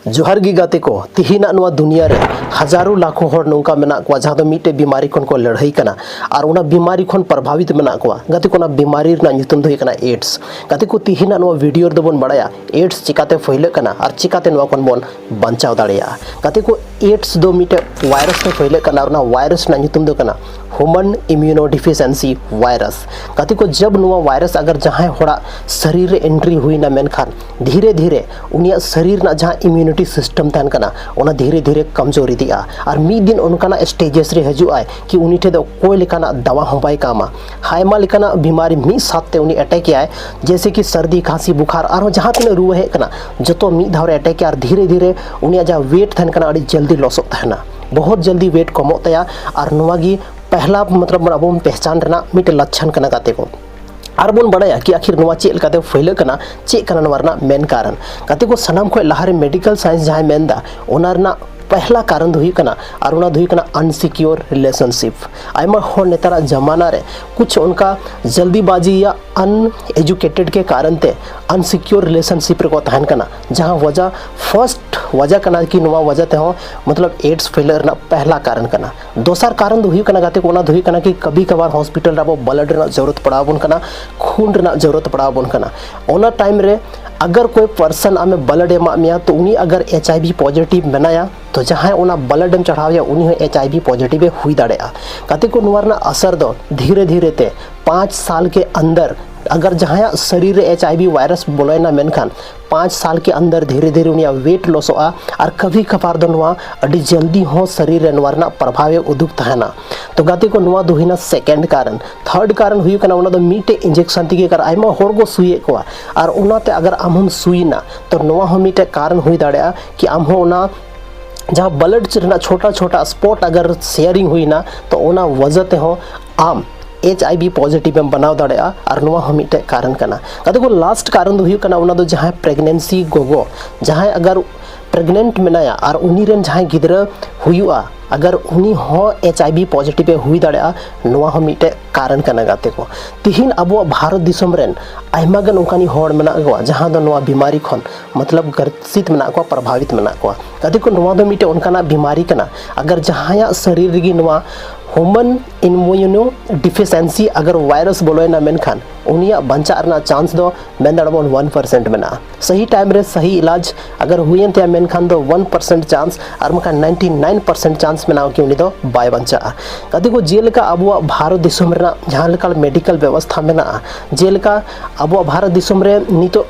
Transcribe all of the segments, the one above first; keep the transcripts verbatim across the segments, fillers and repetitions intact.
ᱡᱚᱦᱟᱨ ᱜᱮ ᱜᱟᱛᱮ ᱠᱚ, ᱛᱤᱦᱤᱧᱟᱜ ᱱᱚᱣᱟ ᱫᱩᱱᱤᱭᱟᱹ ᱨᱮ ᱦᱟᱡᱟᱨᱚ ᱞᱟᱠᱷᱚ ᱦᱚᱲ ᱱᱚᱝᱠᱟ ᱢᱮᱱᱟᱜ ᱠᱚᱣᱟ ᱡᱟᱦᱟᱸ ᱫᱚ ᱢᱤᱫᱴᱮᱡ ᱵᱤᱢᱟᱨᱤ ᱠᱷᱚᱱ ᱠᱚ ᱞᱟᱹᱲᱦᱟᱹᱭ ᱠᱟᱱᱟ ᱟᱨ ᱚᱱᱟ ᱵᱤᱢᱟᱨᱤ ᱠᱷᱚᱱ ᱯᱨᱚᱵᱷᱟᱵᱤᱛ ᱢᱮᱱᱟᱜ ᱠᱚᱣᱟ᱾ ᱜᱟᱛᱮ ᱠᱚ, ᱚᱱᱟ ᱵᱤᱢᱟᱨᱤ ᱨᱮᱱᱟᱜ ᱧᱩᱛᱩᱢ ᱫᱚ ᱦᱩᱭᱩᱜ ᱠᱟᱱᱟ AIDS᱾ ᱜᱟᱛᱮ ᱠᱚ, ᱛᱤᱦᱤᱧᱟᱜ ᱱᱚᱣᱟ ᱵᱷᱤᱰᱤᱭᱳ ᱨᱮᱫᱚ ᱵᱚᱱ ᱵᱟᱲᱟᱭᱟ AIDS ᱪᱤᱠᱟᱛᱮ ᱯᱷᱟᱹᱭᱞᱟᱹᱜ ᱠᱟᱱᱟ ᱟᱨ ᱪᱤᱠᱟᱛᱮ ᱱᱚᱣᱟ ᱠᱷᱚᱱ ᱵᱚᱱ ᱵᱟᱧᱪᱟᱣ ᱫᱟᱲᱮᱭᱟᱜᱼᱟ᱾ ᱜᱟᱛᱮ ᱠᱚ, AIDS ᱫᱚ ᱢᱤᱫᱴᱮᱡ ᱵᱷᱟᱭᱨᱟᱥ ᱛᱮ ᱯᱷᱟᱹᱭᱞᱟᱹᱜ ᱠᱟᱱᱟ ᱟᱨ ᱚᱱᱟ ᱵᱷᱟᱭᱨᱟᱥ ᱨᱮᱱᱟᱜ ᱧᱩᱛᱩᱢ ᱫᱚ ᱠᱟᱱᱟ ᱦᱤᱭᱩᱢᱮᱱ ᱤᱢᱤᱭᱩᱱᱳᱰᱤᱯᱷᱤᱥᱤᱭᱮᱱᱥᱤ ᱵᱷᱟᱭᱨᱟᱥ᱾ ᱜᱟᱛᱮ ᱠᱚ, ᱡᱟᱵ ᱱᱚᱣᱟ ᱵᱷᱟᱭᱨᱟᱥ ᱟᱜᱟᱨ ᱡᱟᱦᱟᱸᱭ ᱦᱚᱲᱟᱜ ᱥᱟᱹᱨᱤᱨ ᱨᱮ ᱮᱱᱴᱨᱤ ᱦᱩᱭᱱᱟ, ᱢᱮᱱᱠᱷᱟᱱ ᱫᱷᱤᱨᱮ ᱫᱷᱤᱨᱮ ᱩᱱᱤᱭᱟᱜ ᱥᱟᱹᱨᱤᱨ ᱨᱮᱱᱟᱜ ᱡᱟᱦᱟᱸ ᱤᱢᱤᱭᱩᱱᱤᱴᱤ ᱥᱤᱥᱴᱮᱢ ᱛᱟᱦᱮᱱ ᱠᱟᱱᱟ, ᱚᱱᱟ ᱫᱷᱤᱨᱮ ᱫᱷᱤᱨᱮ ᱠᱚᱢᱡᱳᱨ ᱤᱫᱤᱜᱼᱟ ᱟᱨ ᱢᱤᱫ ᱫᱤᱱ ᱚᱱᱠᱟᱱᱟᱜ ᱥᱴᱮᱡᱮᱥ ᱨᱮ ᱦᱤᱡᱩᱜ ᱟᱭ ᱠᱤ ᱩᱱᱤ ᱴᱷᱮᱱ ᱫᱚ ᱚᱠᱚᱭ ᱞᱮᱠᱟᱱᱟᱜ ᱫᱟᱣᱟ ᱦᱚᱸ ᱵᱟᱭ ᱠᱟᱢᱟ᱾ ᱟᱭᱢᱟ ᱞᱮᱠᱟᱱᱟᱜ ᱵᱤᱢᱟᱨᱤ ᱢᱤᱫ ᱥᱟᱛ ᱛᱮ ᱩᱱᱤ ᱮᱴᱮᱠ ᱮᱭᱟᱭ, ᱡᱮᱭᱥᱮ ᱠᱤ ᱥᱟᱹᱨᱫᱤ, ᱠᱷᱟᱸᱥᱤ, ᱵᱩᱠᱷᱟᱨ, ᱟᱨᱦᱚᱸ ᱡᱟᱦᱟᱸ ᱛᱤᱱᱟᱹᱜ ᱨᱩᱣᱟᱹ ᱦᱮᱡ ᱠᱟᱱᱟ, ᱡᱚᱛᱚ ᱢᱤᱫ ᱫᱷᱟᱣ ᱨᱮ ᱮᱴᱮᱠ ᱮᱭᱟ ᱟᱨ ᱫᱷᱤᱨᱮ ᱫᱷᱤᱨᱮ ᱩᱱᱤᱭᱟᱜ ᱡᱟᱦᱟᱸ ᱣᱮᱴ ᱛᱟᱦᱮᱱ ᱠᱟᱱᱟ, ᱟᱹᱰᱤ ᱡᱚᱞᱫᱤ ᱞᱚᱥᱚᱜ ᱛᱟᱦᱮᱱᱟ, ᱵᱚᱦᱚᱛ ᱡᱚᱞᱫᱤ ᱣᱮᱴ ᱠᱚᱢᱚᱜ ᱛᱟᱭᱟ᱾ ᱟᱨ ᱱᱚᱣᱟ ᱜᱮ ᱯᱮᱦᱞᱟ ᱢᱚᱛᱞᱚᱵ ᱟᱵᱚ ᱵᱚᱱ ᱯᱮᱦᱪᱟᱱ ᱨᱮᱱᱟᱜ ᱢᱤᱫᱴᱮᱱ ᱞᱟᱪᱷᱟᱱ ᱠᱟᱱᱟ ᱜᱟᱛᱮ ᱠᱚ᱾ ᱟᱨ ᱵᱚᱱ ᱵᱟᱲᱟᱭᱟ ᱠᱤ ᱟᱠᱷᱤᱨ ᱱᱚᱣᱟ ᱪᱮᱫ ᱞᱮᱠᱟᱛᱮ ᱯᱷᱟᱹᱭᱞᱟᱹᱜ ᱠᱟᱱᱟ, ᱪᱮᱫ ᱠᱟᱱᱟ ᱱᱚᱣᱟ ᱨᱮᱱᱟᱜ ᱢᱮᱱ ᱠᱟᱨᱚᱱ᱾ ᱜᱟᱛᱮ ᱠᱚ, ᱥᱟᱱᱟᱢ ᱠᱷᱚᱱ ᱞᱟᱦᱟᱨᱮ ᱢᱮᱰᱤᱠᱮᱞ ᱥᱟᱭᱮᱱᱥ ᱡᱟᱦᱟᱸᱭ ᱢᱮᱱᱫᱟ, ᱚᱱᱟ ᱨᱮᱱᱟᱜ ᱯᱮᱦᱞᱟ ᱠᱟᱨᱚᱱ ᱫᱚ ᱦᱩᱭᱩᱜ ᱠᱟᱱᱟ, ᱟᱨ ᱚᱱᱟ ᱫᱚ ᱦᱩᱭᱩᱜ ᱠᱟᱱᱟ ᱟᱱᱥᱤᱠᱤᱭᱳᱨ ᱨᱤᱞᱮᱥᱚᱱᱥᱤᱯ᱾ ᱟᱭᱢᱟ ᱦᱚᱲ ᱱᱮᱛᱟᱨᱟᱜ ᱡᱟᱢᱟᱱᱟ ᱨᱮ ᱠᱩᱪᱷ ᱚᱱᱠᱟ ᱡᱚᱞᱫᱤᱵᱟᱡᱤ ᱭᱟ ᱟᱱ ᱮᱡᱩᱠᱮᱴᱮᱰ ᱠᱮ ᱠᱟᱨᱚᱱ ᱛᱮ ᱟᱱᱥᱤᱠᱤᱭᱳᱨ ᱨᱤᱞᱮᱥᱚᱱᱥᱤᱯ ᱨᱮᱠᱚ ᱛᱟᱦᱮᱱ ᱠᱟᱱᱟ, ᱡᱟᱦᱟᱸ ᱣᱟᱡᱟ ᱯᱷᱟᱨᱥᱴ ᱣᱟᱡᱟ ᱠᱟᱱᱟ ᱠᱤ ᱱᱚᱣᱟ ᱣᱟᱡᱟ ᱛᱮᱦᱚᱸ ᱢᱚᱛᱞᱚᱵ AIDS ᱯᱷᱟᱹᱭᱞᱟᱹᱜ ᱨᱮᱱᱟᱜ ᱯᱮᱦᱞᱟ ᱠᱟᱨᱚᱱ ᱠᱟᱱᱟ᱾ ᱫᱚᱥᱟᱨ ᱠᱟᱨᱚᱱ ᱫᱚ ᱦᱩᱭᱩᱜ ᱠᱟᱱᱟ ᱜᱟᱛᱮ ᱠᱚ, ᱚᱱᱟ ᱫᱚ ᱦᱩᱭᱩᱜ ᱠᱟᱱᱟ ᱠᱤ ᱠᱟᱵᱷᱤ ᱠᱟᱵᱷᱟᱨ ᱦᱚᱥᱯᱤᱴᱟᱞ ᱨᱮ ᱟᱵᱚ ᱵᱞᱟᱰ ᱨᱮᱱᱟᱜ ᱡᱟᱹᱨᱩᱲᱟᱛ ᱯᱟᱲᱟᱣ ᱟᱵᱚᱱ ᱠᱟᱱᱟ, ᱠᱷᱩᱱ ᱨᱮᱱᱟᱜ ᱡᱟᱹᱨᱩᱲᱟᱛ ᱯᱟᱲᱟᱣ ᱟᱵᱚᱱ ᱠᱟᱱᱟ᱾ ᱚᱱᱟ ᱴᱟᱭᱤᱢ ᱨᱮ ᱟᱜᱟᱨ ᱠᱳᱭ ᱯᱟᱨᱥᱚᱱ ᱟᱢᱮ ᱵᱞᱟᱰ ᱮ ᱮᱢᱟᱜ ᱢᱮᱭᱟ, ᱛᱚ ᱩᱱᱤ ᱟᱜᱟᱨ HIV ᱯᱚᱡᱤᱴᱤᱵᱷ ᱢᱮᱱᱟᱭᱟ, ᱛᱚ ᱡᱟᱦᱟᱸᱭ ᱚᱱᱟ ᱵᱞᱟᱰ ᱮᱢ ᱪᱟᱲᱦᱟᱣ ᱮᱭᱟ ᱩᱱᱤ ᱦᱚᱸ HIV ᱯᱚᱡᱤᱴᱤᱵᱷ ᱮ ᱦᱩᱭ ᱫᱟᱲᱮᱭᱟᱜᱼᱟ᱾ ᱜᱟᱛᱮ ᱠᱚ, ᱱᱚᱣᱟ ᱨᱮᱱᱟᱜ ᱟᱥᱟᱨ ᱫᱚ ᱫᱷᱤᱨᱮ ᱫᱷᱤᱨᱮ ᱛᱮ ᱯᱟᱸᱪ ᱥᱟᱞ ᱠᱮ ᱟᱱᱫᱟᱨ, ᱟᱜᱟᱨ ᱡᱟᱦᱟᱸᱭᱟᱜ ᱥᱟᱹᱨᱤᱨ ᱨᱮ HIV ᱵᱷᱟᱭᱨᱟᱥ ᱵᱚᱞᱚᱭᱮᱱᱟ, ᱢᱮᱱᱠᱷᱟᱱ ᱯᱟᱸᱪ ᱥᱟᱞ ᱠᱮ ᱟᱱᱫᱟᱨ ᱫᱷᱤᱨᱮ ᱫᱷᱤᱨᱮ ᱩᱱᱤᱭᱟᱜ ᱣᱮᱴ ᱞᱚᱥᱚᱜᱼᱟ ᱟᱨ ᱠᱟᱵᱷᱤ ᱠᱟᱵᱷᱟᱨ ᱫᱚ ᱱᱚᱣᱟ ᱟᱹᱰᱤ ᱡᱚᱞᱫᱤ ᱦᱚᱸ ᱥᱟᱹᱨᱤᱨ ᱨᱮ ᱱᱚᱣᱟ ᱨᱮᱱᱟᱜ ᱯᱨᱚᱵᱷᱟᱵᱽ ᱮ ᱩᱫᱩᱜ ᱛᱟᱦᱮᱱᱟ᱾ ᱛᱚ ᱜᱟᱛᱮ ᱠᱚ, ᱱᱚᱣᱟ ᱫᱚ ᱦᱩᱭᱱᱟ ᱥᱮᱠᱮᱱᱰ ᱠᱟᱨᱚᱱ᱾ ᱛᱷᱟᱨᱰ ᱠᱟᱨᱚᱱ ᱦᱩᱭᱩᱜ ᱠᱟᱱᱟ, ᱚᱱᱟ ᱫᱚ ᱢᱤᱫᱴᱮᱡ ᱤᱧᱡᱮᱠᱥᱚᱱ ᱛᱮᱜᱮ, ᱠᱟᱨᱚᱱ ᱟᱭᱢᱟ ᱦᱚᱲ ᱠᱚ ᱥᱩᱭᱮᱫ ᱠᱚᱣᱟ, ᱟᱨ ᱚᱱᱟᱛᱮ ᱟᱜᱟᱨ ᱟᱢ ᱦᱚᱸᱢ ᱥᱩᱭᱮᱱᱟ, ᱛᱚ ᱱᱚᱣᱟ ᱦᱚᱸ ᱢᱤᱫᱴᱮᱡ ᱠᱟᱨᱚᱱ ᱦᱩᱭ ᱫᱟᱲᱮᱭᱟᱜᱼᱟ ᱠᱤ ᱟᱢ ᱦᱚᱸ ᱚᱱᱟ ᱡᱟᱦᱟᱸ ᱵᱞᱟᱰ ᱨᱮᱱᱟᱜ ᱪᱷᱳᱴᱟ ᱪᱷᱳᱴᱟ ᱥᱯᱚᱴ ᱟᱜᱟᱨ ᱥᱮᱭᱟᱨᱤᱝ ᱦᱩᱭᱱᱟ, ᱛᱚ ᱚᱱᱟ ᱣᱟᱡᱟ ᱛᱮᱦᱚᱸ ᱟᱢ ᱮᱪ ᱟᱭ ᱵᱷᱤ ᱯᱚᱡᱤᱴᱤᱵᱷ ᱮᱢ ᱵᱮᱱᱟᱣ ᱫᱟᱲᱮᱭᱟᱜᱼᱟ᱾ ᱟᱨ ᱱᱚᱣᱟ ᱦᱚᱸ ᱢᱤᱫᱴᱮᱡ ᱠᱟᱨᱚᱱ ᱠᱟᱱᱟ᱾ ᱜᱟᱛᱮ ᱠᱚ, ᱞᱟᱥᱴ ᱠᱟᱨᱚᱱ ᱫᱚ ᱦᱩᱭᱩᱜ ᱠᱟᱱᱟ, ᱚᱱᱟ ᱫᱚ ᱡᱟᱦᱟᱸᱭ ᱯᱨᱮᱜᱱᱮᱱᱥᱤ ᱜᱚᱜᱚ, ᱡᱟᱦᱟᱸᱭ ᱟᱜᱟᱨ ᱯᱨᱮᱜᱱᱮᱱᱴ ᱢᱮᱱᱟᱭᱟ ᱟᱨ ᱩᱱᱤ ᱨᱮᱱ ᱡᱟᱦᱟᱸᱭ ᱜᱤᱫᱽᱨᱟᱹ ᱦᱩᱭᱩᱜᱼᱟ, ᱟᱜᱟᱨ ᱩᱱᱤ ᱦᱚᱸ ᱮᱪ ᱟᱭ ᱵᱷᱤ ᱯᱚᱡᱤᱴᱤᱵᱷ ᱮ ᱦᱩᱭ ᱫᱟᱲᱮᱭᱟᱜᱼᱟ, ᱱᱚᱣᱟ ᱦᱚᱸ ᱢᱤᱫᱴᱮᱡ ᱠᱟᱨᱚᱱ ᱠᱟᱱᱟ᱾ ᱜᱟᱛᱮ ᱠᱚ, ᱛᱤᱦᱤᱧ ᱟᱵᱚᱣᱟᱜ ᱵᱷᱟᱨᱚᱛ ᱫᱤᱥᱚᱢ ᱨᱮᱱ ᱟᱭᱢᱟ ᱜᱟᱱ ᱚᱱᱠᱟᱱᱤᱡ ᱦᱚᱲ ᱢᱮᱱᱟᱜ ᱠᱚᱣᱟ, ᱡᱟᱦᱟᱸ ᱫᱚ ᱱᱚᱣᱟ ᱵᱤᱢᱟᱨᱤ ᱠᱷᱚᱱ ᱢᱚᱛᱞᱚᱵ ᱜᱨᱚᱥᱤᱛ ᱢᱮᱱᱟᱜ ᱠᱚᱣᱟ, ᱯᱨᱚᱵᱷᱟᱵᱤᱛ ᱢᱮᱱᱟᱜ ᱠᱚᱣᱟ᱾ ᱜᱟᱛᱮ ᱠᱚ, ᱱᱚᱣᱟ ᱫᱚ ᱢᱤᱫᱴᱮᱡ ᱚᱱᱠᱟᱱᱟᱜ ᱵᱤᱢᱟᱨᱤ ᱠᱟᱱᱟ, ᱟᱜᱟᱨ ᱡᱟᱦᱟᱸᱭᱟᱜ ᱥᱚᱨᱤᱨ ᱨᱮᱜᱮ ᱱᱚᱣᱟ ᱦᱤᱭᱩᱢᱮᱱ ᱤᱢᱤᱭᱩᱱᱳ ᱰᱤᱯᱷᱤᱥᱤᱭᱮᱱᱥᱤ ᱟᱜᱟᱨ ᱵᱷᱟᱭᱨᱟᱥ ᱵᱚᱞᱚᱭᱮᱱᱟ, ᱢᱮᱱᱠᱷᱟᱱ ᱩᱱᱤᱭᱟᱜ ᱵᱟᱧᱪᱟᱜ ᱨᱮᱱᱟᱜ ᱪᱟᱱᱥ ᱫᱚ ᱢᱮᱱ ᱫᱟᱲᱮᱭᱟᱜ ᱵᱚᱱ ᱚᱣᱟᱱ ᱯᱟᱨᱥᱮᱱᱴ ᱢᱮᱱᱟᱜᱼᱟ᱾ ᱥᱟᱹᱦᱤ ᱴᱟᱭᱤᱢ ᱨᱮ ᱥᱟᱹᱦᱤ ᱤᱞᱟᱡᱽ ᱟᱜᱟᱨ ᱦᱩᱭᱮᱱ ᱛᱟᱭᱟ, ᱢᱮᱱᱠᱷᱟᱱ ᱫᱚ ᱚᱣᱟᱱ ᱯᱟᱨᱥᱮᱱᱴ ᱪᱟᱱᱥ, ᱟᱨ ᱵᱟᱝᱠᱷᱟᱱ ᱱᱟᱭᱤᱱᱴᱤ ᱱᱟᱭᱤᱱ ᱯᱟᱨᱥᱮᱱᱴ ᱪᱟᱱᱥ ᱢᱮᱱᱟᱜᱼᱟ ᱠᱤ ᱩᱱᱤ ᱫᱚ ᱵᱟᱭ ᱵᱟᱧᱪᱟᱜᱼᱟ᱾ ᱜᱟᱛᱮ ᱠᱚ, ᱡᱮᱞᱮᱠᱟ ᱟᱵᱚᱣᱟᱜ ᱵᱷᱟᱨᱚᱛ ᱫᱤᱥᱚᱢ ᱨᱮᱱᱟᱜ ᱡᱟᱦᱟᱸ ᱞᱮᱠᱟ ᱢᱮᱰᱤᱠᱮᱞ ᱵᱮᱵᱚᱥᱛᱷᱟ ᱢᱮᱱᱟᱜᱼᱟ, ᱡᱮᱞᱮᱠᱟ ᱟᱵᱚᱣᱟᱜ ᱵᱷᱟᱨᱚᱛ ᱫᱤᱥᱚᱢ ᱨᱮ ᱱᱤᱛᱚᱜ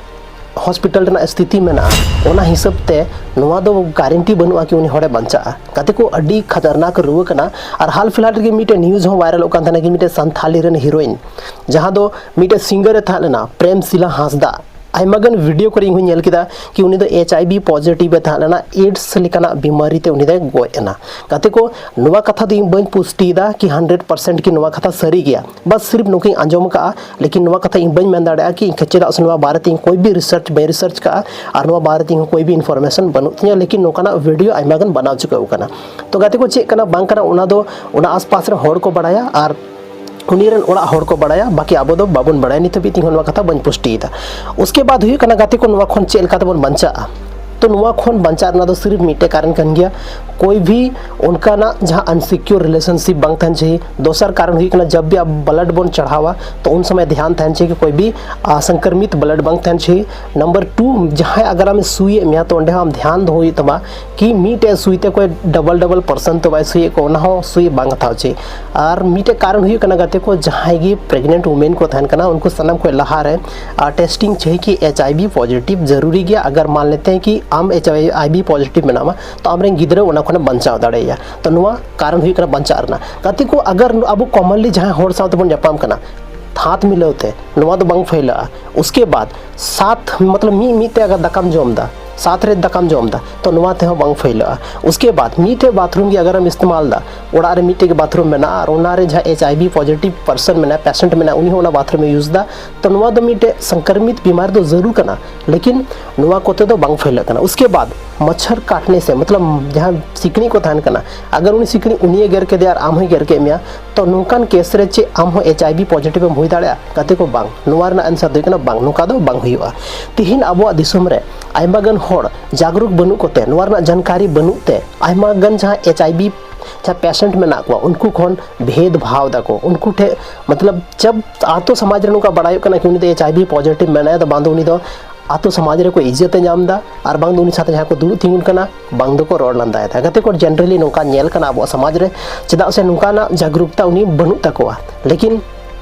ᱦᱚᱥᱯᱤᱴᱟᱞ ᱨᱮᱱᱟᱜ ᱥᱛᱷᱤᱛᱤ ᱢᱮᱱᱟᱜᱼᱟ, ᱚᱱᱟ ᱦᱤᱥᱟᱹᱵ ᱛᱮ ᱱᱚᱣᱟ ᱫᱚ ᱜᱟᱨᱮᱱᱴᱤ ᱵᱟᱹᱱᱩᱜᱼᱟ ᱠᱤ ᱩᱱᱤ ᱦᱚᱲᱮ ᱵᱟᱧᱪᱟᱜᱼᱟ᱾ ᱜᱟᱛᱮ ᱠᱚ, ᱟᱹᱰᱤ ᱠᱷᱟᱛᱟᱨᱱᱟᱠ ᱨᱩᱣᱟᱹ ᱠᱟᱱᱟ᱾ ᱟᱨ ᱦᱟᱞ ᱯᱷᱤᱞᱦᱟᱞ ᱨᱮᱜᱮ ᱢᱤᱫᱴᱮᱱ ᱱᱤᱭᱩᱡᱽ ᱦᱚᱸ ᱵᱷᱟᱭᱨᱟᱞᱚᱜ ᱠᱟᱱ ᱛᱟᱦᱮᱱᱟ ᱠᱤ ᱢᱤᱫᱴᱮᱱ ᱥᱟᱱᱛᱷᱟᱞᱤ ᱨᱮᱱ ᱦᱤᱨᱳᱭᱤᱱ, ᱡᱟᱦᱟᱸ ᱫᱚ ᱢᱤᱫᱴᱮᱱ ᱥᱤᱝᱜᱟᱨ ᱮ ᱛᱟᱦᱮᱸ ᱞᱮᱱᱟ, ᱯᱨᱮᱢ ᱥᱤᱞᱟ ᱦᱟᱸᱥᱫᱟ, ᱟᱭᱢᱟ ᱜᱟᱱ ᱵᱷᱤᱰᱤᱭᱳ ᱠᱚᱨᱮ ᱤᱧ ᱦᱚᱸᱧ ᱧᱮᱞ ᱠᱮᱫᱟ ᱠᱤ ᱩᱱᱤ ᱫᱚ ᱮᱪ ᱟᱭ ᱵᱷᱤ ᱯᱚᱡᱤᱴᱤᱵᱷ ᱮ ᱛᱟᱦᱮᱸ ᱞᱮᱱᱟ, ᱮᱰᱥ ᱞᱮᱠᱟᱱᱟᱜ ᱵᱤᱢᱟᱨᱤ ᱛᱮ ᱩᱱᱤ ᱫᱚᱭ ᱜᱚᱡ ᱮᱱᱟ᱾ ᱜᱟᱛᱮ ᱠᱚ, ᱱᱚᱣᱟ ᱠᱟᱛᱷᱟ ᱫᱚ ᱤᱧ ᱵᱟᱹᱧ ᱯᱩᱥᱴᱤᱭᱮᱫᱟ ᱠᱤ ᱦᱟᱱᱰᱨᱮᱰ ᱯᱟᱨᱥᱮᱱᱴ ᱠᱤ ᱱᱚᱣᱟ ᱠᱟᱛᱷᱟ ᱥᱟᱹᱨᱤ ᱜᱮᱭᱟ, ᱵᱟᱥ ᱥᱤᱨᱯ ᱱᱚᱝᱠᱟᱧ ᱟᱸᱡᱚᱢ ᱟᱠᱟᱫᱼᱟ, ᱞᱮᱠᱤᱱ ᱱᱚᱣᱟ ᱠᱟᱛᱷᱟ ᱤᱧ ᱵᱟᱹᱧ ᱢᱮᱱ ᱫᱟᱲᱮᱭᱟᱜᱼᱟ ᱠᱤ ᱤᱧ ᱪᱮᱫᱟᱜ ᱥᱮ ᱱᱚᱣᱟ ᱵᱟᱨᱮᱛᱮ ᱤᱧ ᱠᱚᱭ ᱵᱤ ᱨᱤᱥᱟᱨᱪ ᱵᱟᱹᱧ ᱨᱤᱥᱟᱨᱪ ᱠᱟᱜᱼᱟ, ᱟᱨ ᱱᱚᱣᱟ ᱵᱟᱨᱮᱛᱮ ᱤᱧ ᱦᱚᱸ ᱠᱚᱭ ᱵᱤ ᱤᱱᱯᱷᱚᱨᱢᱮᱥᱚᱱ ᱵᱟᱹᱱᱩᱜ ᱛᱤᱧᱟᱹ, ᱞᱮᱠᱤᱱ ᱱᱚᱝᱠᱟᱱᱟᱜ ᱵᱷᱤᱰᱤᱭᱳ ᱟᱭᱢᱟ ᱜᱟᱱ ᱵᱮᱱᱟᱣ ᱪᱩᱠᱟᱹᱣ ᱠᱟᱱᱟ᱾ ᱛᱚ ᱜᱟᱛᱮ ᱠᱚ, ᱪᱮᱫ ᱠᱟᱱᱟ ᱵᱟᱝ ᱠᱟᱱᱟ ᱚᱱᱟ ᱫᱚ ᱚᱱᱟ ᱟᱥᱯᱟᱥ ᱨᱮ ᱦᱚᱲ ᱠᱚ ᱵᱟᱲᱟᱭᱟ, ᱟᱨ ᱩᱱᱤ ᱨᱮᱱ ᱚᱲᱟᱜ ᱦᱚᱲ ᱠᱚ ᱵᱟᱲᱟᱭᱟ, ᱵᱟᱹᱠᱤ ᱟᱵᱚ ᱫᱚ ᱵᱟᱵᱚᱱ ᱵᱟᱲᱟᱭᱟ᱾ ᱱᱤᱛ ᱦᱟᱹᱵᱤᱡ ᱛᱮ ᱤᱧ ᱦᱚᱸ ᱱᱚᱣᱟ ᱠᱟᱛᱷᱟ ᱵᱟᱹᱧ ᱯᱩᱥᱴᱤᱭᱮᱫᱟ᱾ ᱩᱥᱠᱮ ᱵᱟᱫ ᱦᱩᱭᱩᱜ ᱠᱟᱱᱟ ᱜᱟᱛᱮ ᱠᱚ, ᱱᱚᱣᱟ ᱠᱷᱚᱱ ᱪᱮᱫ ᱞᱮᱠᱟ ᱛᱮᱵᱚᱱ ᱵᱟᱧᱪᱟᱜᱼᱟ? ᱛᱚ ᱱᱚᱣᱟ ᱠᱷᱚᱱ ᱵᱟᱧᱪᱟᱜ ᱨᱮᱱᱟᱜ ᱫᱚ ᱥᱤᱨᱯ ᱢᱤᱫᱴᱮᱡ ᱠᱟᱨᱚᱱ ᱠᱟᱱ ᱜᱮᱭᱟ, ᱠᱳᱭ ᱵᱷᱤ ᱚᱱᱠᱟᱱᱟᱜ ᱡᱟᱦᱟᱸ ᱟᱱᱥᱤᱠᱤᱭᱳᱨ ᱨᱤᱞᱮᱥᱚᱱᱥᱤᱯ ᱵᱟᱝ ᱛᱟᱦᱮᱱ ᱪᱟᱹᱦᱤ᱾ ᱫᱚᱥᱟᱨ ᱠᱟᱨᱚᱱ ᱦᱩᱭᱩᱜ ᱠᱟᱱᱟ, ᱡᱟᱵ ᱵᱷᱤ ᱟᱯ ᱵᱞᱟᱰ ᱵᱚᱱ ᱪᱟᱲᱦᱟᱣᱟ ᱛᱚ ᱩᱱ ᱥᱚᱢᱚᱭ ᱫᱷᱮᱭᱟᱱ ᱛᱟᱦᱮᱱ ᱪᱟᱹᱦᱤ ᱠᱤ ᱠᱳᱭ ᱵᱷᱤ ᱟ, ᱥᱚᱝᱠᱨᱚᱢᱤᱛ ᱵᱞᱟᱰ ᱵᱟᱝ ᱛᱟᱦᱮᱱ ᱪᱟᱹᱦᱤ᱾ ᱱᱟᱢᱵᱟᱨ ᱴᱩ, ᱡᱟᱦᱟᱸᱭ ᱟᱜᱟᱨ ᱟᱢᱮ ᱥᱩᱭᱮᱫ ᱢᱮᱭᱟ ᱛᱚ ᱚᱸᱰᱮ ᱦᱚᱸ ᱟᱢ ᱫᱷᱮᱭᱟᱱ ᱫᱚᱦᱚ ᱦᱩᱭᱩᱜ ᱛᱟᱢᱟ ᱠᱤ ᱢᱤᱫᱴᱮᱡ ᱥᱩᱭ ᱛᱮ ᱠᱚᱭ ᱰᱚᱵᱚᱞ ᱰᱚᱵᱚᱞ ᱯᱟᱨᱥᱚᱱ ᱛᱚ ᱵᱟᱭ ᱥᱩᱭᱮᱫ ᱠᱚ, ᱚᱱᱟ ᱦᱚᱸ ᱥᱩᱭ ᱵᱟᱝ ᱦᱟᱛᱟᱣ ᱪᱟᱹᱦᱤ᱾ ᱟᱨ ᱢᱤᱫᱴᱮᱡ ᱠᱟᱨᱚᱱ ᱦᱩᱭᱩᱜ ᱠᱟᱱᱟ ᱜᱟᱛᱮ ᱠᱚ, ᱡᱟᱦᱟᱸᱭ ᱜᱮ ᱯᱨᱮᱜᱱᱮᱱᱴ ᱣᱩᱢᱮᱱ ᱠᱚ ᱛᱟᱦᱮᱱ ᱠᱟᱱᱟ ᱩᱱᱠᱩ ᱥᱟᱱᱟᱢ ᱠᱷᱚᱱ ᱞᱟᱦᱟ ᱨᱮ ᱟᱨ ᱴᱮᱥᱴᱤᱝ ᱪᱟᱹᱦᱤ ᱠᱤ ᱮᱪ ᱟᱭ ᱵᱷᱤ ᱯᱚᱡᱤᱴᱤᱵᱷ ᱡᱟᱹᱨᱩᱨᱤ ᱜᱮᱭᱟ᱾ ᱟᱜᱟᱨ ᱢᱟᱱ ᱞᱮᱛᱮ ᱦᱮᱸ ᱠᱤ ᱟᱢ ᱮᱪ ᱟᱭ ᱵᱷᱤ ᱯᱚᱡᱤᱴᱤᱵᱷ ᱢᱮᱱᱟᱢᱟ ᱛᱚ ᱟᱢᱨᱮᱱ ᱜᱤᱫᱽᱨᱟᱹ ᱚᱱᱟ ᱠᱷᱚᱱᱮ ᱵᱟᱧᱪᱟᱣ ᱫᱟᱲᱮᱭᱟᱜᱼᱟ᱾ ᱛᱚ ᱱᱚᱣᱟ ᱠᱟᱨᱚᱱ ᱦᱩᱭᱩᱜ ᱠᱟᱱᱟ ᱵᱟᱧᱪᱟᱜ ᱨᱮᱱᱟᱜ᱾ ᱜᱟᱛᱮ ᱠᱚ, ᱟᱜᱟᱨ ᱟᱵᱚ ᱠᱚᱢᱚᱱᱞᱤ ᱡᱟᱦᱟᱸᱭ ᱦᱚᱲ ᱥᱟᱶ ᱛᱮᱵᱚᱱ ᱧᱟᱯᱟᱢ ᱠᱟᱱᱟ ᱛᱷᱟᱛ ᱢᱤᱞᱟᱹᱣ ᱛᱮ, ᱱᱚᱣᱟ ᱫᱚ ᱵᱟᱝ ᱯᱷᱟᱭᱞᱟᱜᱼᱟ᱾ ᱩᱥᱠᱮ ᱵᱟᱫ ᱥᱟᱛ ᱢᱚᱛᱞᱚᱵ ᱢᱤᱫ ᱢᱤᱫ ᱛᱮ ᱟᱜᱟᱨ ᱫᱟᱠᱟᱢ ᱡᱚᱢ ᱮᱫᱟ ᱥᱟᱛ ᱨᱮ ᱫᱟᱠᱟᱢ ᱡᱚᱢ ᱮᱫᱟ, ᱛᱚ ᱱᱚᱣᱟ ᱛᱮᱦᱚᱸ ᱵᱟᱝ ᱯᱷᱟᱹᱭᱞᱟᱹᱜᱼᱟ᱾ ᱩᱥᱠᱮ ᱵᱟᱫ ᱢᱤᱫᱴᱮᱡ ᱵᱟᱛᱷᱨᱩᱢ ᱜᱮ ᱟᱜᱟᱨ ᱮᱢ ᱤᱥᱛᱮᱢᱟᱞ ᱮᱫᱟ, ᱚᱲᱟᱜ ᱨᱮ ᱢᱤᱫᱴᱮᱡ ᱜᱮ ᱵᱟᱛᱷᱨᱩᱢ ᱢᱮᱱᱟᱜᱼᱟ ᱟᱨ ᱚᱱᱟ ᱨᱮ ᱡᱟᱦᱟᱸ ᱮᱪ ᱟᱭ ᱵᱷᱤ ᱯᱚᱡᱤᱴᱤᱵᱷ ᱯᱟᱨᱥᱚᱱ ᱢᱮᱱᱟᱭᱟ, ᱯᱮᱥᱮᱱᱴ ᱢᱮᱱᱟᱭᱟ, ᱩᱱᱤ ᱦᱚᱸ ᱚᱱᱟ ᱵᱟᱛᱷᱨᱩᱢ ᱮ ᱤᱭᱩᱡᱽ ᱮᱫᱟ, ᱛᱚ ᱱᱚᱣᱟ ᱫᱚ ᱢᱤᱫᱴᱮᱡ ᱥᱚᱝᱠᱨᱚᱢᱤᱛ ᱵᱤᱢᱟᱨ ᱫᱚ ᱡᱟᱹᱨᱩᱲ ᱠᱟᱱᱟ, ᱞᱮᱠᱤᱱ ᱱᱚᱣᱟ ᱠᱚᱛᱮ ᱫᱚ ᱵᱟᱝ ᱯᱷᱟᱹᱭᱞᱟᱹᱜ ᱠᱟᱱᱟ᱾ ᱩᱥᱠᱮ ᱵᱟᱫ ᱢᱟᱪᱷᱟᱨ ᱠᱟᱴᱱᱮ ᱥᱮ, ᱢᱚᱛᱞᱚᱵ ᱡᱟᱦᱟᱸ ᱥᱤᱠᱲᱤᱡ ᱠᱚ ᱛᱟᱦᱮᱱ ᱠᱟᱱᱟ, ᱟᱜᱟᱨ ᱩᱱᱤ ᱥᱤᱠᱲᱤᱡ ᱩᱱᱤᱭᱮ ᱜᱮᱨ ᱠᱮᱫᱮᱭᱟ ᱟᱨ ᱟᱢ ᱦᱚᱸᱭ ᱜᱮᱨ ᱠᱮᱫ ᱢᱮᱭᱟ, ᱛᱚ ᱱᱚᱝᱠᱟᱱ ᱠᱮᱥ ᱨᱮ ᱪᱮᱫ ᱟᱢ ᱦᱚᱸ ᱮᱪ ᱟᱭ ᱵᱷᱤ ᱯᱚᱡᱤᱴᱤᱵᱷ ᱮᱢ ᱦᱩᱭ ᱫᱟᱲᱮᱭᱟᱜᱼᱟ? ᱜᱟᱛᱮ ᱠᱚ, ᱵᱟᱝ᱾ ᱱᱚᱣᱟ ᱨᱮᱱᱟᱜ ᱟᱱᱥᱟᱨ ᱫᱚ ᱦᱩᱭᱩᱜ ᱠᱟᱱᱟ ᱵᱟᱝ, ᱱᱚᱝᱠᱟ ᱫᱚ ᱵᱟᱝ ᱦᱩᱭᱩᱜᱼᱟ᱾ ᱛᱤᱦᱤᱧ ᱟᱵᱚᱣᱟᱜ ᱫᱤᱥᱚᱢ ᱨᱮ ᱟᱭᱢᱟ ᱜᱟᱱ ᱦᱚᱲ ᱡᱟᱜᱽᱨᱩᱠ ᱵᱟᱹᱱᱩᱜ ᱠᱚᱛᱮ, ᱱᱚᱣᱟ ᱨᱮᱱᱟᱜ ᱡᱟᱱᱠᱟᱨᱤ ᱵᱟᱹᱱᱩᱜ ᱛᱮ, ᱟᱭᱢᱟ ᱜᱟᱱ ᱡᱟᱦᱟᱸ ᱮᱪ ᱟᱭ ᱵᱷᱤ ᱡᱟᱦᱟᱸ ᱯᱮᱥᱮᱱᱴ ᱢᱮᱱᱟᱜ ᱠᱚᱣᱟ, ᱩᱱᱠᱩ ᱠᱷᱚᱱ ᱵᱷᱮᱫᱽ ᱵᱷᱟᱣ ᱫᱟᱠᱚ᱾ ᱩᱱᱠᱩ ᱴᱷᱮᱱ, ᱢᱚᱛᱞᱚᱵ, ᱡᱟᱵ ᱟᱛᱳ ᱥᱚᱢᱟᱡᱽ ᱨᱮ ᱱᱚᱝᱠᱟ ᱵᱟᱲᱟᱭᱚᱜ ᱠᱟᱱᱟ ᱠᱤ ᱩᱱᱤ ᱫᱚ ᱮᱪ ᱟᱭ ᱵᱷᱤ ᱯᱚᱡᱤᱴᱤᱵᱷ ᱢᱮᱱᱟᱭᱟ, ᱛᱚ ᱵᱟᱝ ᱫᱚ ᱩᱱᱤ ᱫᱚ ᱟᱛᱳ ᱥᱚᱢᱟᱡᱽ ᱨᱮᱠᱚ ᱤᱡᱽᱡᱚᱛ ᱮ ᱧᱟᱢ ᱮᱫᱟ, ᱟᱨ ᱵᱟᱝ ᱫᱚ ᱩᱱᱤ ᱥᱟᱶᱛᱮ ᱡᱟᱦᱟᱸᱭ ᱠᱚ ᱫᱩᱲᱩᱵ ᱛᱤᱸᱜᱩᱱ ᱠᱟᱱᱟ, ᱵᱟᱝ ᱫᱚᱠᱚ ᱨᱚᱲ ᱞᱟᱸᱫᱟᱭᱮᱫᱟ᱾ ᱜᱟᱛᱮ ᱠᱚ, ᱡᱮᱱᱟᱨᱮᱞᱤ ᱱᱚᱝᱠᱟ ᱧᱮᱞ ᱠᱟᱱᱟ ᱟᱵᱚᱣᱟᱜ ᱥᱚᱢᱟᱡᱽ ᱨᱮ, ᱪᱮᱫᱟᱜ ᱥᱮ ᱱᱚᱝᱠᱟᱱᱟᱜ ᱡᱟᱜᱽᱨᱩᱠᱛᱟ ᱩᱱᱤ ᱵᱟᱹᱱᱩᱜ ᱛᱟᱠᱚᱣᱟ᱾ ᱞᱮᱠᱤᱱ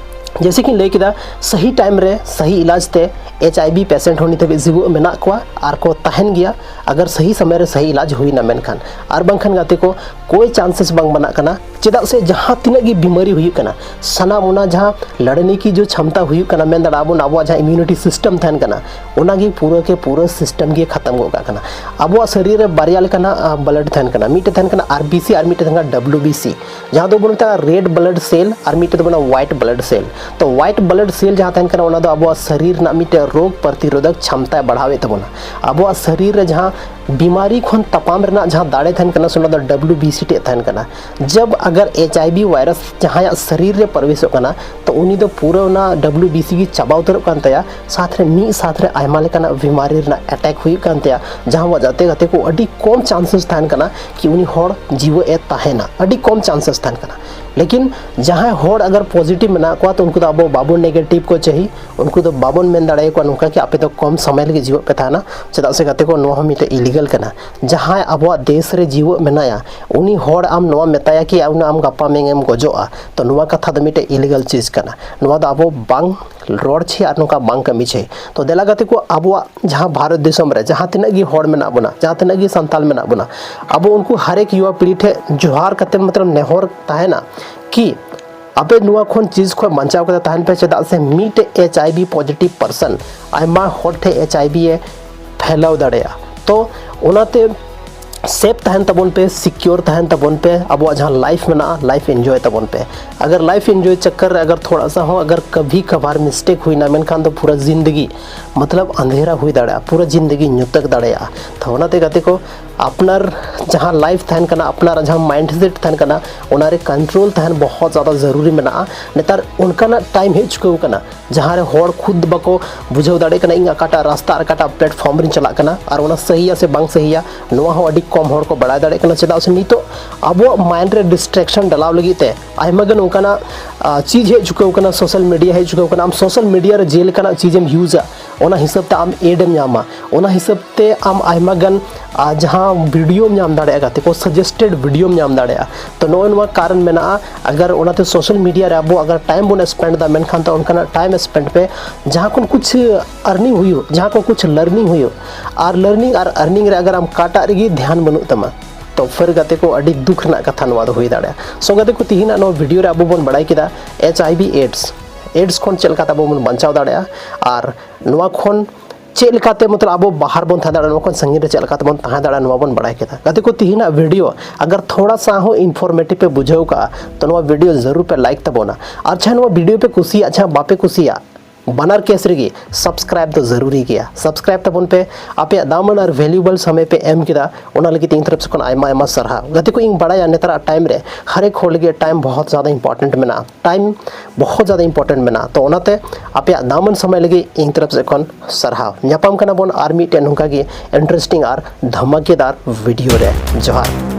ᱡᱮᱭᱥᱮ ᱠᱤ ᱞᱟᱹᱭ ᱠᱮᱫᱟ, ᱥᱟᱹᱦᱤ ᱴᱟᱭᱤᱢ ᱨᱮ ᱥᱟᱹᱦᱤ ᱤᱞᱟᱡᱽ ᱛᱮ ᱮᱪ ᱟᱭ ᱵᱷᱤ ᱯᱮᱥᱮᱱᱴ ᱦᱚᱸ ᱱᱤᱛ ᱦᱟᱹᱵᱤᱡ ᱡᱤᱣᱮᱫ ᱢᱮᱱᱟᱜ ᱠᱚᱣᱟ ᱟᱨ ᱠᱚ ᱛᱟᱦᱮᱱ ᱜᱮᱭᱟ, ᱟᱜᱟᱨ ᱥᱟᱹᱦᱤ ᱥᱚᱢᱚᱭ ᱨᱮ ᱥᱟᱹᱦᱤ ᱤᱞᱟᱡᱽ ᱦᱩᱭᱱᱟ᱾ ᱢᱮᱱᱠᱷᱟᱱ ᱟᱨ ᱵᱟᱝᱠᱷᱟᱱ ᱜᱟᱛᱮ ᱠᱚ, ᱠᱳᱭ ᱪᱟᱱᱥᱮᱥ ᱵᱟᱝ ᱵᱮᱱᱟᱜ ᱠᱟᱱᱟ᱾ ᱪᱮᱫᱟᱜ ᱥᱮ ᱡᱟᱦᱟᱸ ᱛᱤᱱᱟᱹᱜ ᱜᱮ ᱵᱤᱢᱟᱨᱤ ᱦᱩᱭᱩᱜ ᱠᱟᱱᱟ, ᱥᱟᱱᱟᱢ ᱚᱱᱟ ᱡᱟᱦᱟᱸ ᱞᱟᱲᱱᱤ ᱠᱤ ᱡᱳ ᱪᱷᱟᱢᱛᱟ ᱦᱩᱭᱩᱜ ᱠᱟᱱᱟ, ᱢᱮᱱ ᱫᱟᱲᱮᱭᱟᱜᱼᱟ ᱵᱚᱱ ᱟᱵᱚᱣᱟᱜ ᱡᱟᱦᱟᱸ ᱤᱢᱤᱭᱩᱱᱤᱴᱤ ᱥᱤᱥᱴᱮᱢ ᱛᱟᱦᱮᱱ ᱠᱟᱱᱟ, ᱚᱱᱟᱜᱮ ᱯᱩᱨᱟᱹ ᱠᱮ ᱯᱩᱨᱟᱹ ᱥᱤᱥᱴᱮᱢ ᱜᱮ ᱠᱷᱟᱛᱟᱢ ᱜᱚᱫ ᱠᱟᱜ ᱠᱟᱱᱟ᱾ ᱟᱵᱚᱣᱟᱜ ᱥᱚᱨᱤᱨ ᱨᱮ ᱵᱟᱨᱭᱟ ᱞᱮᱠᱟᱱᱟᱜ ᱵᱞᱟᱰ ᱛᱟᱦᱮᱱ ᱠᱟᱱᱟ, ᱢᱤᱫᱴᱮᱱ ᱛᱟᱦᱮᱱ ᱠᱟᱱᱟ ᱟᱨ ᱵᱤ ᱥᱤ ᱟᱨ ᱢᱤᱫᱴᱮᱱ ᱛᱟᱦᱮᱱ ᱠᱟᱱᱟ ᱰᱟᱵᱞᱤᱭᱩ ᱵᱤ ᱥᱤ, ᱡᱟᱦᱟᱸ ᱫᱚ ᱵᱚᱱ ᱢᱮᱛᱟᱜᱼᱟ ᱨᱮᱰ ᱵᱞᱟᱰ ᱥᱮᱞ ᱟᱨ ᱢᱤᱫᱴᱮᱱ ᱫᱚ ᱢᱮᱱᱟᱜᱼᱟ ᱦᱚᱣᱟᱭᱤᱴ ᱵᱞᱟᱰ ᱥᱮᱞ᱾ ᱛᱚ ᱦᱚᱣᱟᱭᱤᱴ ᱵᱞᱟᱰ ᱥᱮᱞ ᱡᱟᱦᱟᱸ ᱛᱟᱦᱮᱱ ᱠᱟᱱᱟ, ᱚᱱᱟ ᱫᱚ ᱟᱵᱚᱣᱟᱜ ᱥᱚᱨᱤᱨ ᱨᱮᱱᱟᱜ ᱢᱤᱫᱴᱮᱱ ᱨᱳᱜᱽ ᱯᱨᱚᱛᱤᱨᱳᱫᱷᱚᱠ ᱪᱷᱟᱢᱛᱟᱭ ᱵᱟᱲᱦᱟᱣᱮᱫ ᱛᱟᱵᱚᱱᱟ᱾ ᱟᱵᱚᱣᱟᱜ ᱥᱚᱨᱤᱨ ᱨᱮ ᱡᱟᱦᱟᱸ ᱵᱤᱢᱟᱨᱤ ᱠᱷᱚᱱ ᱛᱟᱯᱟᱢ ᱨᱮᱱᱟᱜ ᱡᱟᱦᱟᱸ ᱫᱟᱲᱮ ᱛᱟᱦᱮᱱ ᱠᱟᱱᱟ, ᱥᱮ ᱚᱱᱟ ᱫᱚ ᱰᱟᱵᱞᱤᱭᱩ ᱵᱤ ᱥᱤ ᱴᱷᱮᱡ ᱛᱟᱦᱮᱱ ᱠᱟᱱᱟ᱾ ᱡᱟᱵ ᱟᱜᱟᱨ ᱮᱪ ᱟᱭ ᱵᱷᱤ ᱵᱷᱟᱭᱨᱟᱥ ᱡᱟᱦᱟᱸᱭᱟᱜ ᱥᱚᱨᱤᱨ ᱨᱮ ᱯᱨᱚᱵᱮᱥᱚᱜ ᱠᱟᱱᱟ, ᱛᱚ ᱩᱱᱤ ᱫᱚ ᱯᱩᱨᱟᱹ ᱚᱱᱟ ᱰᱟᱵᱞᱤᱭᱩ ᱵᱤ ᱥᱤ ᱜᱮ ᱪᱟᱵᱟ ᱩᱛᱟᱹᱨᱚᱜ ᱠᱟᱱ ᱛᱟᱭᱟ, ᱥᱟᱛ ᱨᱮ ᱢᱤᱫ ᱥᱟᱛ ᱨᱮ ᱟᱭᱢᱟ ᱞᱮᱠᱟᱱᱟᱜ ᱵᱤᱢᱟᱨᱤ ᱨᱮᱱᱟᱜ ᱮᱴᱮᱠ ᱦᱩᱭᱩᱜ ᱠᱟᱱ ᱛᱟᱭᱟ, ᱡᱟᱦᱟᱸ ᱵᱟᱡᱟᱣ ᱛᱮ ᱜᱟᱛᱮ ᱠᱚ ᱟᱹᱰᱤ ᱠᱚᱢ ᱪᱟᱱᱥᱮᱥ ᱛᱟᱦᱮᱱ ᱠᱟᱱᱟ ᱠᱤ ᱩᱱᱤ ᱦᱚᱲ ᱡᱤᱣᱮᱫ ᱮ ᱛᱟᱦᱮᱱᱟ, ᱟᱹᱰᱤ ᱠᱚᱢ ᱪᱟᱱᱥᱮᱥ ᱛᱟᱦᱮᱱ ᱠᱟᱱᱟ᱾ ᱞᱮᱠᱤᱱ ᱡᱟᱦᱟᱸᱭ ᱦᱚᱲ ᱟᱜᱟᱨ ᱯᱚᱡᱤᱴᱤᱵᱷ ᱢᱮᱱᱟᱜ ᱠᱚᱣᱟ, ᱛᱚ ᱩᱱᱠᱩ ᱫᱚ ᱟᱵᱚ ᱵᱟᱵᱚᱱ ᱱᱮᱜᱮᱴᱤᱵᱷ ᱠᱚ ᱪᱟᱹᱦᱤ, ᱩᱱᱠᱩ ᱫᱚ ᱵᱟᱵᱚᱱ ᱢᱮᱱ ᱫᱟᱲᱮᱭᱟᱠᱚᱣᱟ ᱱᱚᱝᱠᱟ ᱠᱤ ᱟᱯᱮ ᱫᱚ ᱠᱚᱢ ᱥᱚᱢᱚᱭ ᱞᱟᱹᱜᱤᱫ ᱡᱤᱣᱮᱫ ᱯᱮ ᱛᱟᱦᱮᱱᱟ᱾ ᱪᱮᱫᱟᱜ ᱥᱮ ᱜᱟᱛᱮ ᱠᱚ, ᱱᱚᱣᱟ ᱦᱚᱸ ᱢᱤᱫᱴᱮᱡ ᱤᱞᱤᱜᱟᱞ ᱠᱟᱱᱟ᱾ ᱡᱟᱦᱟᱸᱭ ᱟᱵᱚᱣᱟᱜ ᱫᱮᱥ ᱨᱮ ᱡᱤᱣᱮᱫ ᱢᱮᱱᱟᱭᱟ, ᱩᱱᱤ ᱦᱚᱲ ᱟᱢ ᱱᱚᱣᱟ ᱢᱮᱛᱟᱭᱟ ᱠᱤ ᱟᱢ, ᱟᱢ ᱜᱟᱯᱟ ᱢᱮᱭᱟᱝ ᱮᱢ ᱜᱚᱡᱚᱜᱼᱟ, ᱛᱚ ᱱᱚᱣᱟ ᱠᱟᱛᱷᱟ ᱫᱚ ᱢᱤᱫᱴᱮᱡ ᱤᱞᱤᱜᱟᱞ ᱪᱤᱡᱽ ᱠᱟᱱᱟ᱾ ᱱᱚᱣᱟ ᱫᱚ ᱟᱵᱚ ᱵᱟᱝ ᱨᱚᱲ ᱪᱟᱹᱦᱤ ᱟᱨ ᱱᱚᱝᱠᱟ ᱵᱟᱝ ᱠᱟᱹᱢᱤ ᱪᱟᱹᱦᱤ᱾ ᱛᱚ ᱫᱮᱞᱟ ᱜᱟᱛᱮ ᱠᱚ, ᱟᱵᱚᱣᱟᱜ ᱡᱟᱦᱟᱸ ᱵᱷᱟᱨᱚᱛ ᱫᱤᱥᱚᱢ ᱨᱮ ᱡᱟᱦᱟᱸ ᱛᱤᱱᱟᱹᱜ ᱜᱮ ᱦᱚᱲ ᱢᱮᱱᱟᱜ ᱵᱚᱱᱟ, ᱡᱟᱦᱟᱸ ᱛᱤᱱᱟᱹᱜ ᱜᱮ ᱥᱟᱱᱛᱟᱞ ᱢᱮᱱᱟᱜ ᱵᱚᱱᱟ, ᱟᱵᱚ ᱩᱱᱠᱩ ᱦᱟᱨᱮᱠ ᱭᱩᱣᱟ ᱯᱤᱲᱦᱤ ᱴᱷᱮᱡ ᱡᱚᱦᱟᱨ ᱠᱟᱛᱮ, ᱢᱚᱛᱞᱚᱵ, ᱱᱮᱦᱚᱨ ᱛᱟᱦᱮᱱᱟ ᱠᱤ ᱟᱯᱮ ᱱᱚᱣᱟ ᱠᱷᱚᱱ ᱪᱤᱡᱽ ᱠᱷᱚᱱ ᱵᱟᱧᱪᱟᱣ ᱠᱟᱛᱮ ᱛᱟᱦᱮᱱ ᱯᱮ, ᱪᱮᱫᱟᱜ ᱥᱮ ᱢᱤᱫᱴᱮᱡ ᱮᱪ ᱟᱭ ᱵᱷᱤ ᱯᱚᱡᱤᱴᱤᱵᱷ ᱯᱟᱨᱥᱚᱱ ᱟᱭᱢᱟ ᱦᱚᱲ ᱴᱷᱮᱡ ᱮᱪ ᱟᱭ ᱵᱷᱤ ᱮ ᱯᱷᱮᱞᱟᱣ ᱫᱟᱲᱮᱭᱟᱜᱼᱟ᱾ ᱛᱚ ᱚᱱᱟᱛᱮ ᱥᱮᱯ ᱛᱟᱦᱮᱱ ᱛᱟᱵᱚᱱ ᱯᱮ, ᱥᱤᱠᱤᱭᱳᱨ ᱛᱟᱦᱮᱱ ᱛᱟᱵᱚᱱ ᱯᱮ, ᱟᱵᱚᱣᱟᱜ ᱡᱟᱦᱟᱸ ᱞᱟᱭᱤᱯᱷ ᱢᱮᱱᱟᱜᱼᱟ, ᱞᱟᱭᱤᱯᱷ ᱮᱱᱡᱚᱭ ᱛᱟᱵᱚᱱ ᱯᱮ᱾ ᱟᱜᱟᱨ ᱞᱟᱭᱤᱯᱷ ᱮᱱᱡᱚᱭ ᱪᱟᱠᱠᱟᱨ ᱨᱮ ᱟᱜᱟᱨ ᱛᱷᱚᱲᱟ ᱥᱟ ᱦᱚᱸ ᱟᱜᱟᱨ ᱠᱟᱵᱷᱤ ᱠᱟᱵᱷᱟᱨ ᱢᱤᱥᱴᱮᱠ ᱦᱩᱭᱱᱟ, ᱢᱮᱱᱠᱷᱟᱱ ᱫᱚ ᱯᱩᱨᱟᱹ ᱡᱤᱱᱫᱮᱜᱤ ᱢᱚᱛᱞᱚᱵ ᱟᱸᱫᱷᱮᱨᱟ ᱦᱩᱭ ᱫᱟᱲᱮᱭᱟᱜᱼᱟ, ᱯᱩᱨᱟᱹ ᱡᱤᱱᱫᱮᱜᱤ ᱧᱩᱛᱟᱹᱠ ᱫᱟᱲᱮᱭᱟᱜᱼᱟ᱾ ᱛᱚ ᱚᱱᱟᱛᱮ ᱜᱟᱛᱮ ᱠᱚ, ᱟᱯᱱᱟᱨ ᱡᱟᱦᱟᱸ ᱞᱟᱭᱤᱯᱷ ᱛᱟᱦᱮᱱ ᱠᱟᱱᱟ, ᱟᱯᱱᱟᱨ ᱡᱟᱦᱟᱸ ᱢᱟᱭᱤᱱᱰ ᱥᱮᱴ ᱛᱟᱦᱮᱱ ᱠᱟᱱᱟ, ᱚᱱᱟᱨᱮ ᱠᱚᱱᱴᱨᱳᱞ ᱛᱟᱦᱮᱱ ᱵᱚᱦᱚᱛ ᱡᱟᱫᱟ ᱡᱟᱹᱨᱩᱨᱤ ᱢᱮᱱᱟᱜᱼᱟ᱾ ᱱᱮᱛᱟᱨ ᱚᱱᱠᱟᱱᱟᱜ ᱴᱟᱭᱤᱢ ᱦᱮᱡ ᱪᱩᱠᱟᱹᱣ ᱠᱟᱱᱟ, ᱡᱟᱦᱟᱸ ᱨᱮ ᱦᱚᱲ ᱠᱷᱩᱫ ᱵᱟᱠᱚ ᱵᱩᱡᱷᱟᱹᱣ ᱫᱟᱲᱮᱭᱟᱜ ᱠᱟᱱᱟ ᱤᱧ ᱚᱠᱟᱴᱟᱜ ᱨᱟᱥᱛᱟ ᱟᱨ ᱚᱠᱟᱴᱟᱜ ᱯᱞᱮᱴᱯᱷᱚᱨᱢ ᱨᱤᱧ ᱪᱟᱞᱟᱜ ᱠᱟᱱᱟ, ᱟᱨ ᱚᱱᱟ ᱥᱟᱹᱦᱤᱭᱟ ᱥᱮ ᱵᱟᱝ ᱥᱟᱹᱦᱤᱭᱟ, ᱱᱚᱣᱟ ᱦᱚᱸ ᱟᱹᱰᱤ ᱠᱚᱢ ᱦᱚᱲ ᱠᱚ ᱵᱟᱲᱟᱭ ᱫᱟᱲᱮᱭᱟᱜ ᱠᱟᱱᱟ᱾ ᱪᱮᱫᱟᱜ ᱥᱮ ᱱᱤᱛᱚᱜ ᱟᱵᱚᱣᱟᱜ ᱢᱟᱭᱤᱱᱰ ᱨᱮ ᱰᱤᱥᱴᱨᱮᱠᱥᱚᱱ ᱰᱟᱞᱟᱣ ᱞᱟᱹᱜᱤᱫ ᱛᱮ ᱟᱭᱢᱟ ᱜᱟᱱ ᱚᱱᱠᱟᱱᱟᱜ ᱟᱨ, ᱪᱤᱡᱽ ᱦᱮᱡ ᱪᱩᱠᱟᱹᱣ ᱠᱟᱱᱟ, ᱥᱳᱥᱟᱞ ᱢᱤᱰᱤᱭᱟ ᱦᱮᱡ ᱪᱩᱠᱟᱹᱣ ᱠᱟᱱᱟ᱾ ᱟᱢ ᱥᱳᱥᱟᱞ ᱢᱤᱰᱤᱭᱟ ᱨᱮ ᱡᱮ ᱞᱮᱠᱟᱱᱟᱜ ᱪᱤᱡᱽ ᱮᱢ ᱤᱭᱩᱡᱟ, ᱚᱱᱟ ᱦᱤᱥᱟᱹᱵ ᱛᱮ ᱟᱢ ᱮᱰ ᱮᱢ ᱧᱟᱢᱟ, ᱚᱱᱟ ᱦᱤᱥᱟᱹᱵ ᱛᱮ ᱟᱢ ᱟᱭᱢᱟ ᱜᱟᱱ ᱟᱨ, ᱡᱟᱦᱟᱸ ᱵᱷᱤᱰᱤᱭᱳᱢ ᱧᱟᱢ ᱫᱟᱲᱮᱭᱟᱜᱼᱟ ᱜᱟᱛᱮ ᱠᱚ, ᱥᱟᱡᱮᱥᱴᱮᱰ ᱵᱷᱤᱰᱤᱭᱳᱢ ᱧᱟᱢ ᱫᱟᱲᱮᱭᱟᱜᱼᱟ᱾ ᱛᱚ ᱱᱚᱜᱼᱚᱭ ᱱᱚᱣᱟ ᱠᱟᱨᱚᱱ ᱢᱮᱱᱟᱜᱼᱟ᱾ ᱟᱜᱟᱨ ᱚᱱᱟᱛᱮ ᱥᱳᱥᱟᱞ ᱢᱤᱰᱤᱭᱟ ᱨᱮ ᱟᱵᱚ ᱟᱜᱟᱨ ᱴᱟᱭᱤᱢ ᱵᱚᱱ ᱥᱯᱮᱱᱰ ᱮᱫᱟ, ᱢᱮᱱᱠᱷᱟᱱ ᱫᱚ ᱚᱱᱠᱟᱱᱟᱜ ᱴᱟᱭᱤᱢ ᱥᱯᱮᱱᱰ ᱯᱮ ᱡᱟᱦᱟᱸ ᱠᱷᱚᱱ ᱠᱩᱪᱷ ᱟᱨᱱᱤᱝ ᱦᱩᱭᱩᱜ, ᱡᱟᱦᱟᱸ ᱠᱷᱚᱱ ᱠᱩᱪᱷ ᱞᱟᱨᱱᱤᱝ ᱦᱩᱭᱩᱜ᱾ ᱟᱨ ᱞᱟᱨᱱᱤᱝ ᱟᱨ ᱟᱨᱱᱤᱝ ᱨᱮ ᱟᱜᱟᱨ ᱟᱢ ᱚᱠᱟᱴᱟᱜ ᱨᱮᱜᱮ ᱫᱷᱮᱭᱟᱱ ᱵᱟᱹᱱᱩᱜ ᱛᱟᱢᱟ, ᱛᱚ ᱯᱷᱤᱨ ᱜᱟᱛᱮ ᱠᱚ, ᱟᱹᱰᱤ ᱫᱩᱠ ᱨᱮᱱᱟᱜ ᱠᱟᱛᱷᱟ ᱱᱚᱣᱟ ᱫᱚ ᱦᱩᱭ ᱫᱟᱲᱮᱭᱟᱜᱼᱟ᱾ ᱥᱚ ᱜᱟᱛᱮ ᱠᱚ, ᱛᱤᱦᱤᱧᱟᱜ ᱱᱚᱣᱟ ᱵᱷᱤᱰᱤᱭᱳ ᱨᱮ ᱟᱵᱚ ᱵᱚᱱ ᱵᱟᱲᱟᱭ ᱠᱮᱫᱟ ᱮᱭᱤᱪ ᱟᱭ ᱵᱷᱤ ᱮᱰᱥ, ᱮᱰᱥ ᱠᱷᱚᱱ ᱪᱮᱫ ᱞᱮᱠᱟᱛᱮ ᱟᱵᱚ ᱵᱚᱱ ᱵᱟᱧᱪᱟᱣ ᱫᱟᱲᱮᱭᱟᱜᱼᱟ, ᱟᱨ ᱱᱚᱣᱟ ᱠᱷᱚᱱ ᱪᱮᱫ ᱞᱮᱠᱟᱛᱮ ᱢᱚᱛᱞᱚᱵ ᱟᱵᱚ ᱵᱟᱦᱟᱨ ᱵᱚᱱ ᱛᱟᱦᱮᱸ ᱫᱟᱲᱮᱭᱟᱜᱼᱟ, ᱱᱚᱣᱟ ᱠᱷᱚᱱ ᱥᱟᱺᱜᱤᱧ ᱨᱮ ᱪᱮᱫ ᱞᱮᱠᱟᱛᱮ ᱵᱚᱱ ᱛᱟᱦᱮᱸ ᱫᱟᱲᱮᱭᱟᱜᱼᱟ, ᱱᱚᱣᱟ ᱵᱚᱱ ᱵᱟᱲᱟᱭ ᱠᱮᱫᱟ᱾ ᱜᱟᱛᱮ ᱠᱚ, ᱛᱤᱦᱤᱧᱟᱜ ᱵᱷᱤᱰᱤᱭᱳ ᱟᱜᱟᱨ ᱛᱷᱚᱲᱟ ᱥᱟ ᱦᱚᱸ ᱤᱱᱯᱷᱚᱨᱢᱮᱴᱤᱵᱷ ᱯᱮ ᱵᱩᱡᱷᱟᱹᱣ ᱠᱟᱜᱼᱟ, ᱛᱚ ᱱᱚᱣᱟ ᱵᱷᱤᱰᱤᱭᱳ ᱡᱟᱹᱨᱩᱲ ᱯᱮ ᱞᱟᱭᱤᱠ ᱛᱟᱵᱚᱱᱟ᱾ ᱟᱨ ᱪᱮ ᱱᱚᱣᱟ ᱵᱷᱤᱰᱤᱭᱳ ᱯᱮ ᱠᱩᱥᱤᱭᱟᱜ ᱪᱮ ᱵᱟᱯᱮ ᱠᱩᱥᱤᱭᱟᱜ, ᱵᱟᱱᱟᱨ ᱠᱮᱥ ᱨᱮᱜᱮ ᱥᱟᱵᱥᱠᱨᱟᱭᱤᱵ ᱫᱚ ᱡᱟᱹᱨᱩᱨᱤ ᱜᱮᱭᱟ᱾ ᱥᱟᱵᱥᱠᱨᱟᱭᱤᱵ ᱛᱟᱵᱚᱱ ᱯᱮ, ᱟᱯᱮᱭᱟᱜ ᱫᱟᱢᱟᱱ ᱟᱨ ᱵᱷᱮᱞᱩᱭᱮᱵᱚᱞ ᱥᱚᱢᱚᱭ ᱯᱮ ᱮᱢ ᱠᱮᱫᱟ, ᱚᱱᱟ ᱞᱟᱹᱜᱤᱫ ᱤᱧ ᱛᱚᱨᱚᱯ ᱥᱮᱫ ᱠᱷᱚᱱ ᱟᱭᱢᱟ ᱟᱭᱢᱟ ᱥᱟᱨᱦᱟᱣ᱾ ᱜᱟᱛᱮ ᱠᱚ, ᱤᱧ ᱵᱟᱲᱟᱭᱟ ᱱᱮᱛᱟᱨᱟᱜ ᱴᱟᱭᱤᱢ ᱨᱮ ᱦᱟᱨ ᱮᱠ ᱦᱚᱲ ᱞᱟᱹᱜᱤᱫ ᱴᱟᱭᱤᱢ ᱵᱚᱦᱚᱛ ᱡᱟᱫᱟ ᱤᱢᱯᱚᱨᱴᱮᱱᱴ ᱢᱮᱱᱟᱜᱼᱟ, ᱴᱟᱭᱤᱢ ᱵᱚᱦᱚᱛ ᱡᱟᱫᱟ ᱤᱢᱯᱚᱨᱴᱮᱱᱴ ᱢᱮᱱᱟᱜᱼᱟ᱾ ᱛᱚ ᱚᱱᱟᱛᱮ ᱟᱯᱮᱭᱟᱜ ᱫᱟᱢᱟᱱ ᱥᱚᱢᱚᱭ ᱞᱟᱹᱜᱤᱫ ᱤᱧ ᱛᱚᱨᱚᱯ ᱥᱮᱫ ᱠᱷᱚᱱ ᱥᱟᱨᱦᱟᱣ᱾ ᱧᱟᱯᱟᱢ ᱠᱟᱱᱟ ᱵᱚᱱ ᱟᱨ ᱢᱤᱫᱴᱮᱱ ᱱᱚᱝᱠᱟ ᱜᱮ ᱤᱱᱴᱟᱨᱮᱥᱴᱤᱝ ᱟᱨ ᱫᱷᱟᱢᱟᱠᱮᱫᱟᱨ ᱵᱷᱤᱰᱤᱭᱳ ᱨᱮ᱾ ᱡᱚᱦᱟᱨ᱾